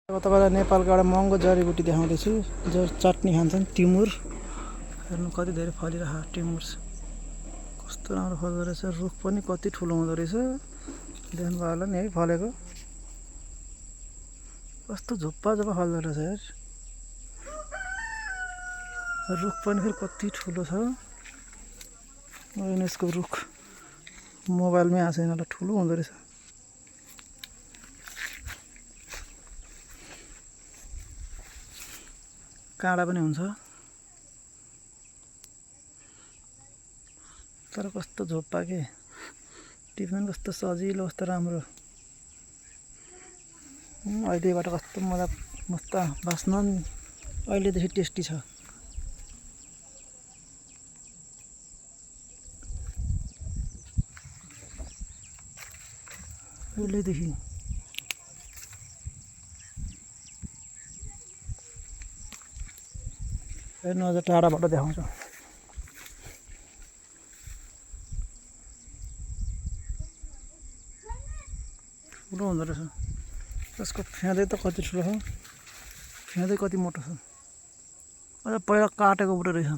तपाईलाई नेपालको एउटा महँगो जडीबुटी देखाउँदैछु जो चटनी खान्छन् टिमुर। हेर्नु कति धेरै फलिरहेको टिमुर कस्तो राम्रो फल्दो रहेछ। रुख पनि कति ठुलो हुँदो रहेछ देख्नुभयो होला नि है फलेको कस्तो झोप्पा झोप्पा फल्दो रहेछ यार। रुख पनि फेरि कति ठुलो छ। यसको रुख मोबाइलमै आएको छैन होला ठुलो हुँदो रहेछ। काँडा पनि हुन्छ तर कस्तो झोप्पा के टिप्नु पनि कस्तो सजिलो कस्तो राम्रो। अहिलेबाट कस्तो मजा मस्त बास्न अहिलेदेखि टेस्टी छ। अहिलेदेखि हेर्नु अझ टाढाबाट देखाउँछु। ठुलो हुँदो रहेछ। त्यसको फेँदै त कति ठुलो छ फेँदै कति मोटो छ। अझ पहिला काटेको बुटो रहेछ।